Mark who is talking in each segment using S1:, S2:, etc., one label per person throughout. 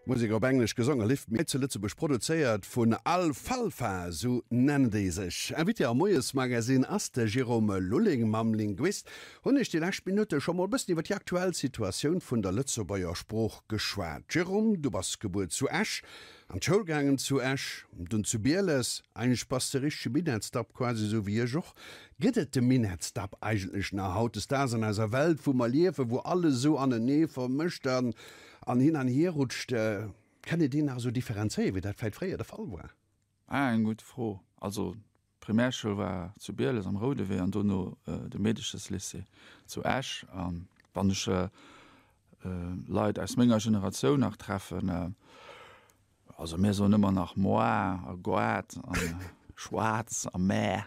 S1: Musek op Englesch gesongen, Lift Me, zu Lëtzebuerg produzéiert vun Alfalfa, sou nennen déi sech. Invité am Moiesmagazine ass de Jérôme Lulling. Mam Linguist hunn ech déi lescht Minutte scho mol bëssen iwwer déi aktuell Situatioun vun der Lëtzebuerger Sprooch geschwat. Jérôme, du bass gebuer zu Esch, an d'Schoul gaangen zu Esch, dunn zu Bieles. Eigentlech bass de richtege Minettsdapp, quasi esou wéi ech och. Gëtt et de Minettsdapp eigentlech nach hautdesdaags an eiser Welt, wou mer liewen, wou alles esou anenee vermëscht an an hin an hier rutscht? Kann een deen nach esou differenzéieren, wéi dat vläit fréier de Fall war?
S2: Ah, eng gutt Fro. Also d'Primärschoul war zu Bieles am Roudewee an dono de Meedescheslycée zu Esch. A wann ech Leit aus menger Generatioun nach treffen, Also mir soen ëmmer nach moi a goat a schwaarz a mä.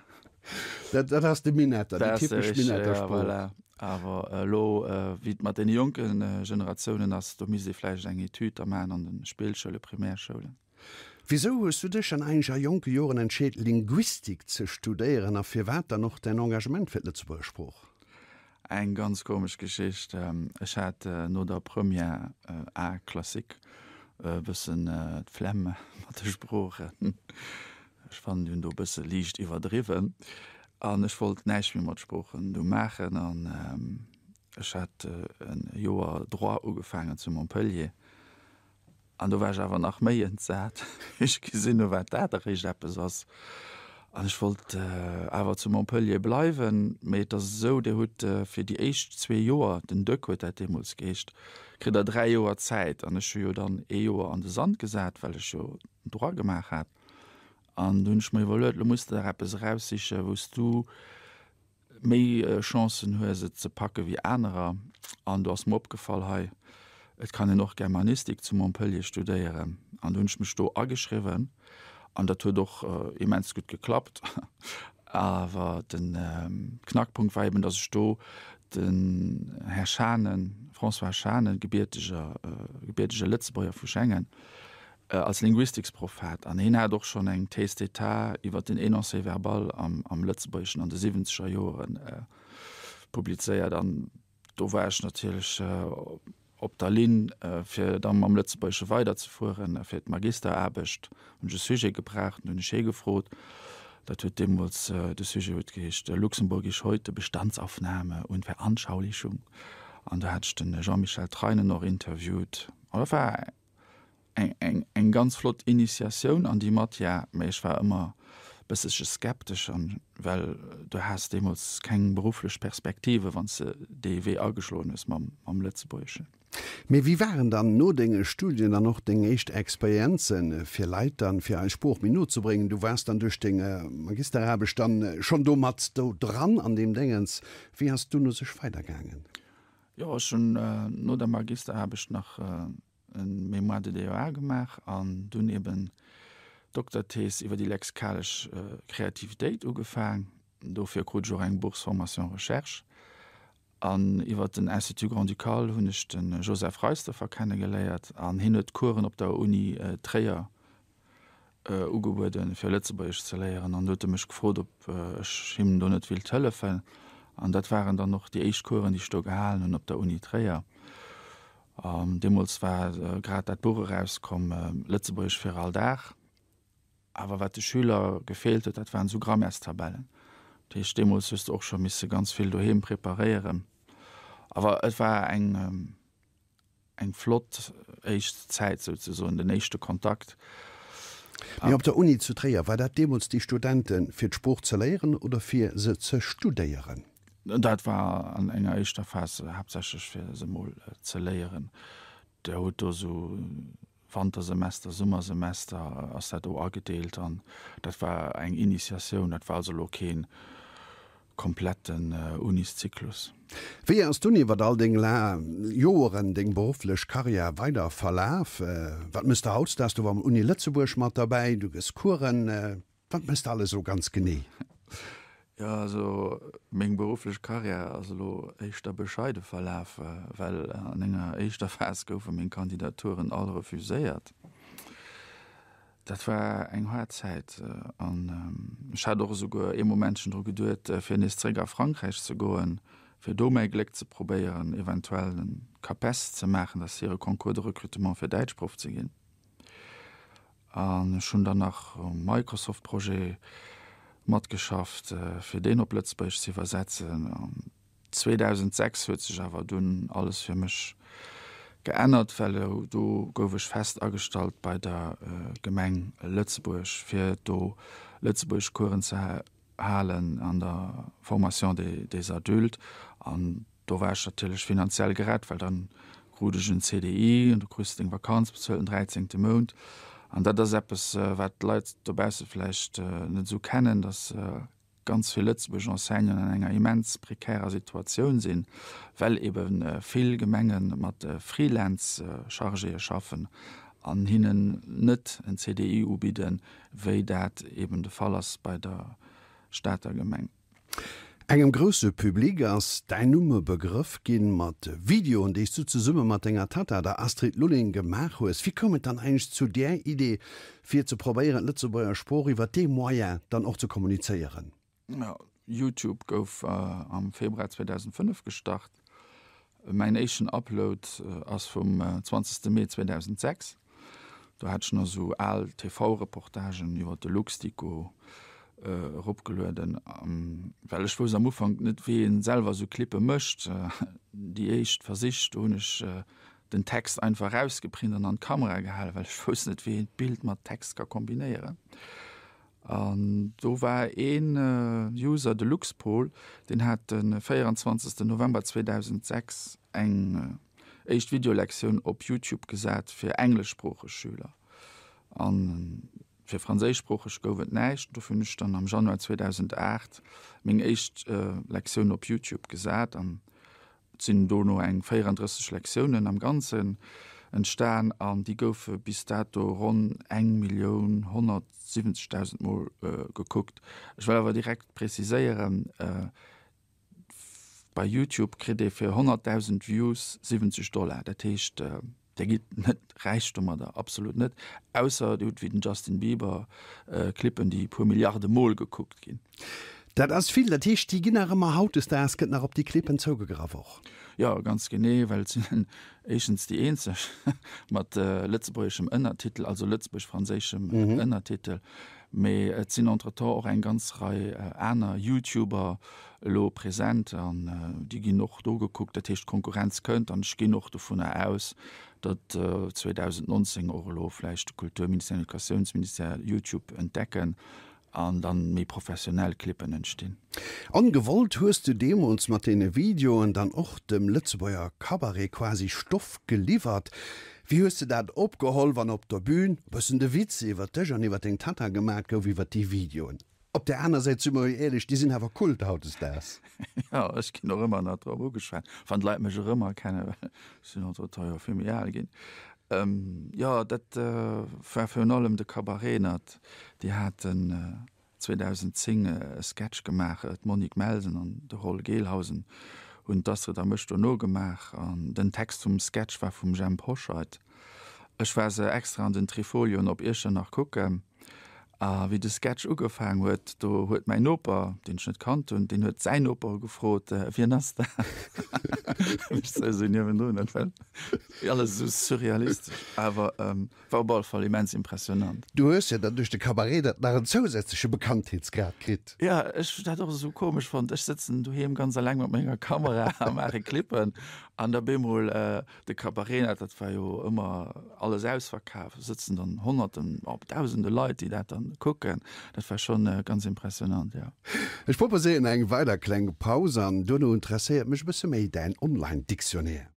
S1: Dat, dat ass de Minetter, déi typesch Minettersprooch.
S2: Voilà. Awer elo, wéi et mat deene jonke Generatiounen ass, do misst ee vläicht eng Etüd da maachen an de Spillschoule, Primärschoulen.
S1: Wisou hues du dech dann eigentlech a jonke Joren entscheet, Linguistik ze studéieren a firwat dann och däin Engagement fir d'Lëtzebuerger Sprooch?
S2: Eng ganz komesch Geschicht. Ech hat no der Première A classique e bëssen d'Flemm mat de Sproochen. Ech fannen, déi hunn do e bësse liicht iwwerdriwwen. An ech wollt näischt méi mat Sproochen du maachen. An ech hat e Joer Droit ugefaangen zu Montpellier. An do war ech awer nach méi entsat, wéi ech gesinn hu wat dat eréischt eppes ass. An ech wollt awer zu Montpellier bleiwen, mee et ass esou, Dir hutt fir déi éischt zwee Joer, den DEUC huet dat deemools geheescht, kritt Der dräi Joer Zäit. An ech hu jo dann ee Joer an de Sand gesat, well ech jo den Droit gemaach hat. An du hunn ech mer iwwerluet, lo muss de der eppes eraussichen, wou s du méi Chancen hues et ze packe wéi anerer. An do ass mer opgefall, hei, et kann een och Germanistik zu Montpellier studéieren. An du hunn ech mech do ageschriwwen an dat huet och immens gutt geklappt. Awer de Knackpunkt war eben, datt ech do den Här Schanen, François Schanen, gebierteger, gebiertege Lëtzebuerger vu Schengen, als Linguistiksproff hat an hien hat och schonn eng Thèse d'état iwwer den Énoncé verbal am Lëtzebuergeschen an de siwwenzeger Joren publizéiert an do war ech natierlech op der Linn fir da mam Lëtzebuergesche weiderzefueren. Fir d'Magisteraarbecht hunn ech e Sujet gebraucht, an hunn ech hie gefrot. Dat huet deemools, de Sujet huet geheescht Luxemburgisch heute, Bestandsaufnahme und Veranschaulichung an do hat ech de Jean-Michel Treinen och interviewt an dat war eng, eng, eng ganz flott Initiatioun an déi Matière, mä ech war ëmmer e bëssche skeptesch an, well du has deemools keng berufflech Perspektive wann s de dee Wee ageschloen hues mam, mam Lëtzebuergeschen.
S1: Mee wéi waren dann no denge Studien dann och deng éischt Experienzen, fir Leit dann fir eis Sprooch méi no ze bréngen? Du waars dann duerch deng Magisteraarbecht dann schonn do mat do dran an deem Déngens. Wéi ass et dunn u sech weidergaangen?
S2: Jo, ech hunn no der Magisteraarbecht nach e Mémoire de DEA gemaach an dunn eben d'Dokterthees iwwer déi lexikalesch Kreativitéit ugefaang. Dofir krut ech och eng Bourse formation recherche. An iwwer den Institut Grand-Ducal hunn ech de Joseph Reisdorfer kennegeléiert an hien huet Coursen op der Uni Tréier ugebueden, fir Lëtzebuergesch ze léieren an do huet e mech gefrot, ob ech him do net wéilt hëllefen. An dat waren dann och déi éischt Coursen, déi ech do gehalen hunn op der Uni Tréier. An deemools war grad dat Buch erauskomm, Lëtzebuergesch fir all Dag. Awer wat de Schüler gefeelt huet, dat waren esou Grammaires-Tabellen. Dat heescht, deemools hues de och scho misse ganz vill doheem preparéieren. Awer et war eng, eng flott éischt Zäit souzesoen, den éischte Kontakt.
S1: Mee op der Uni zu Tréier, war dat deemools déi Studenten, fir d'Sprooch ze léieren oder fir se ze studéieren?
S2: Dat war an enger éischter Phas haaptsächlech fir se emol ze léieren. Der hutt do esou Wantersemester, Summersemester ass dat do agedeelt an dat war eng Initiatioun. Dat war also elo kee kompletten Uniszyklus.
S1: Wéi ass dunn iwwert all deng laang Joeren deng berufflech Karriär weider verlaf? Wat mëss de hautdesdaags? Du war am Uni Lëtzebuerg mat derbäi, du gëss Coursen. Wat mëss de alles elo ganz genee?
S2: Jo, also meng berufflech Karriär ass elo éischter bescheide verlaf, well an enger éischter Phas goufe meng Kandidaturen all refuséiert. Dat war eng haart Zäit an ech hat och esouguer ee Momentchen dru geduet, fir nees zeréck a Frankräich ze goen. fir do mäi Gléck ze probéieren, eventuell en Capes ze maachen, dat ass hire Concours de recrutement fir Däitschproff ze ginn. An ech hunn dann nach um Microsoft-Projet matgeschafft, fir deen op Lëtzebuergesch ze iwwersetzen. An 2006 huet sech awer dunn alles fir mech geännert, well do gouf ech fest agestallt bei der Gemeng Lëtzebuerg, fir do Lëtzebuergeschcoursen ze halen an der Formation des adultes. An do war ech natierlech finanziell gerett, well dann krut ech en CDI an du krus deng Vakanz bezuelt, den dräizéngte Mount. An dat ass eppes, wat d'Leit dobausse vläicht net esou kennen, dass ganz vill Lëtzebuerg Enseignanten an enger immens prekärer Situatioun sinn, well ebe vill Gemenge mat Freelance-Chargéë schaffen an hinnen net en CDI ubidden, wéi dat eben de Fall ass bei der Stater Gemeng.
S1: Engem grousse Public ass däin Numm e Begrëff ginn mat Videoen, déi s du zesumme mat denger Tatta, der Astrid Lulling, gemaach hues. Wéi koum et dann eigentlech zu där Idee, fir ze probéieren, d'Lëtzebuerger Sprooch iwwer dee Moyen dann och ze kommunizéieren?
S2: YouTube gouf am Februar 2005 gestart. Mäin éischten Upload ass vum 20 Mee 2006. Do hat ech nach esou al TV-Reportagen iwwer de Luxdico eropgelueden, well ech wousst am Ufank net, wéi een selwer esou Clippe mécht. Déi éischt Versich, do hunn ech den Text einfach erausgeprint an an d'Kamera gehalen, well ech wousst net, wéi een d'Bild mat Text ka kombinéieren. An do war een User, de Luxpol, deen hat de 24 November 2006 eng éischt Videolektioun op YouTube gesat fir engleschsproocheg Schüler. A fir franséischsproocheg gouf et näischt. Dofir hunn ech dann am Januar 2008 meng éischt Lektioun op YouTube gesat. An Et sinn dono eng 34 Lektiounen am Ganzen entstan an déi goufe bis dato ronn 1.170.000 Mol gekuckt. Ech well awer direkt preziséieren, Bei YouTube kritt ee fir 100.000 Views 70 Dollar. Dat heescht, Dir gitt net räich domadder, absolut net, ausser Dir hutt wéi den Justin Bieber Clippen, déi e puer Milliarde Mol gekuckt ginn.
S1: Dat ass vill. Dat heescht, déi ginn nach ëmmer, hautdesdaags gëtt nach op déi Clippen zougegraff och?
S2: Jo, ganz genee, well et sinn éischtens déi eenzeg mat lëtzebuergeschem Ënnertitel, also lëtzebuergesch-franséischem Ënnertitel. Mee et sinn entretemps och eng ganz Rei aner YouTuber elo present an déi ginn och do gekuckt. Dat heescht, d'Konkurrenz kënnt an ech ginn och dovunner aus, datt 2019 och elo vläicht de Kulturministère an Educatiounsministère YouTube entdecken an dann méi professionell Clippen entstinn.
S1: Ongewollt hues du deemools mat deene Videoen dann och dem Lëtzebuerger Cabaret quasi Stoff geliwwert. Wéi hues de dat opgeholl, wann op der Bühn e bëssen de Witz iwwer dech an iwwer deng Tatta gemat gouf iwwer déi Videoen? Op där aner Säit, si mer jo éierlech, déi sinn awer Kult hautdesdaags.
S2: Jo, ech ginn och ëmmer nach drop ugeschwat, wann d'Leit mech erëmerkennen, well ech sinn entretemps jo vill méi al ginn. Jo, dat war virun allem de Cabaretnert, déi haten 2010 e Sketch gemaach, d'Monique Melsen an de Roll Gelhausen hunn d'Astrid a mech dono gemaach an den Text vum Sketch war vum Jhemp Hoscheit. Ech war se extra an den Trifolion op Iechternach kucken a wéi de Sketch ugefaang huet, do huet mäin Noper, deen ech net kannt hunn, deen huet säin Noper gefrot, Wien ass dat? Ech souz esou niewendrun, dat war alles esou surrealistesch, awer War op alle Fall immens impressionant.
S1: Du hues jo dann duerch de Cabaret dat nach en zousätzleche Bekanntheetsgrad kritt.
S2: Jo, ech hu dat och esou komesch fonnt. Ech sëtzen doheem ganz eleng mat menger Kamera a maache Clippen an da bemol de Cabaret, dat war jo ëmmer alles ausverkaf, sëtzen dann Honnerten, op Dausende Leit, déi dat dann kucken. Dat war schonn ganz impressionant, jo.
S1: Ech proposéieren eng weider kleng Paus an duerno interesséiert mech e bësse méi däin Online-Dictionnaire.